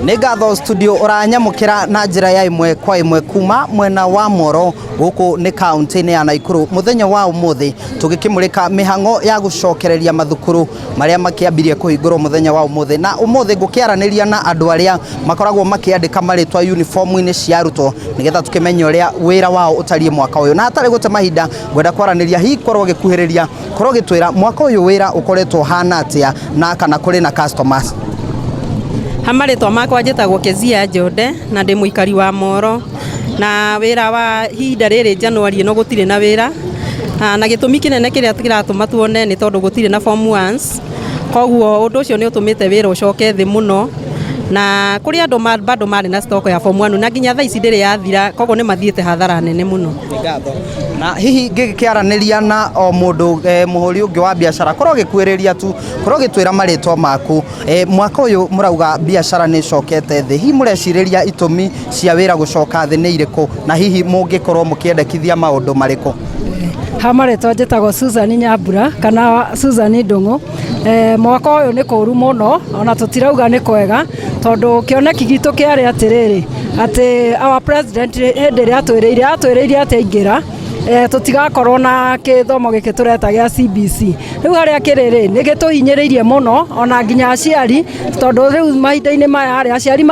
Nĩ ngatho studio ũranyamũkĩra na njĩra ya ĩmwe kwa ĩmwe kuma mwena wa Moro gũkũ nĩ kaunti-inĩ ya Naikuru. Mũthenya wa ũmũthĩ tũgĩkĩmũrĩka mĩhang'o ya gũcokereria mathukuru marĩa makĩambirie kũhingũrwo mũthenya wa ũmũthĩ. Na ũmũthĩ ngũkĩaranĩria na andũ arĩa makoragwo makĩandĩka marĩtwa uniform-inĩ cia arutwo nĩgetha tũkĩmenye ũrĩa wĩra wao ũtariĩ mwaka ũyũ. Na hatarĩ gũte mahinda ngwenda kwaranĩria hihi korwo gĩkuhĩrĩria korwo gĩtwĩra mwaka ũyũ wĩra ũkoretwo ũhana atĩa na kana kũrĩ na customers. Ha marĩtwa makwa njĩtagwo Kezia Njonde na ndĩ mũikari wa Moro na wĩra wa ihinda rĩrĩ January ĩno gũtirĩ na wĩra na gĩtũmi kĩnene kĩrĩa kĩratũma tuone nĩ tondũ gũtirĩ na form ones. Koguo ũndũ ũcio nĩ ũtũmĩte wĩra ũcoke thĩ mũno na kũrĩ andũ bado marĩ na stock ya form 1 na nginya thaa ici ndĩrĩ yathira, koguo nĩ mathiĩte hathara nene mũno. Na hihi ngĩkĩaranĩria na o mũndũ mũhũri ũngĩ wa biacara korwo gĩkuĩrĩria tu korwo gĩtwĩra marĩtwa maku, mwaka ũyũ mũrauga biacara nĩ ĩcokete thĩ, hihi mũrecirĩria itũmi cia wĩra gũcoka thĩ nĩ irĩkũ na hihi mũngĩkorwo mũkĩendekithia maũndũ marĩkũ? Ha marĩtwa njĩtagwo Susan Nyambura kana Susan Ndung'u. Mwaka ũyũ nĩ kũru mũno ona tũtirauga nĩ kwega tondũ kĩoneki gitũ kĩarĩ atĩrĩrĩ atĩ our president hĩndĩ ĩrĩa atwĩrĩire atĩ aingĩra tũtigakorwo na gĩthomo gĩkĩ tũreta gĩa CBC. Rĩu harĩa kĩrĩ rĩ nĩ gĩtũhinyĩrĩirie mũno ona nginya aciari tondũ rĩu mahinda-inĩ maya rĩ aciari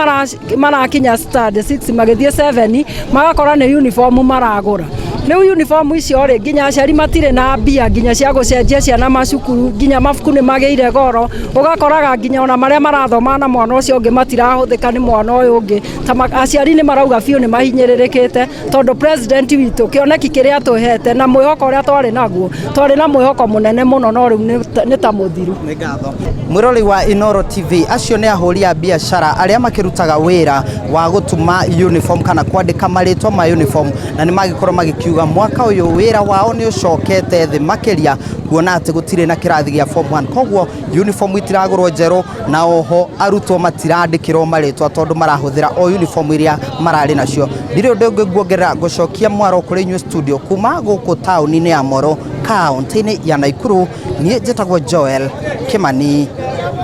marakinya standard 6 magĩthiĩ 7 magakora nĩ uniform maragũra. Rĩu uniform icio rĩ nginya aciari matirĩ na mbia nginya cia gũcenjia ciana macukuru, nginya mabuku nĩ magĩire goro, ũgakoraga nginya ona marĩa marathoma na mwana ũcio ũngĩ matirahũthĩka nĩ mwana ũyũ ũngĩ. Ta aciari nĩ marauga biũ nĩ mahinyĩrĩrĩkĩte tondũ president witũ kĩoneki kĩrĩa atũhete na mwĩhoko ũrĩa twarĩ naguo, twarĩ na mwĩhoko mũnene mũno no rĩu nĩ ta mũthiru. Nĩ ngatho. Mwĩrorei wa Inooro TV, acio nĩ ahũri a biacara arĩa makĩrutaga wĩra wa gũtuma uniform kana kwandĩka marĩtwa ma uniform, na nĩ magĩkorwo magĩkiuga mwaka ũyũ wĩra wao nĩ ũcokete thĩ makĩria kuona atĩ gũtirĩ na kĩrathi gĩa form 1, koguo uniform itiragũrwo njerũ na oho arutwo matirandĩkĩrwo marĩtwa tondũ marahũthĩra o uniform iria mararĩ nacio. Ndirĩ ũndũ ũngĩ nguongerera, ngũcokia mwaro kũrĩ inyuĩ studio kuma gũkũ taũni-inĩ ya Moro kaunti-inĩ ya Naikuru. Niĩ njĩtagwo Joel Kimani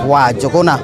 wa Njũgũna.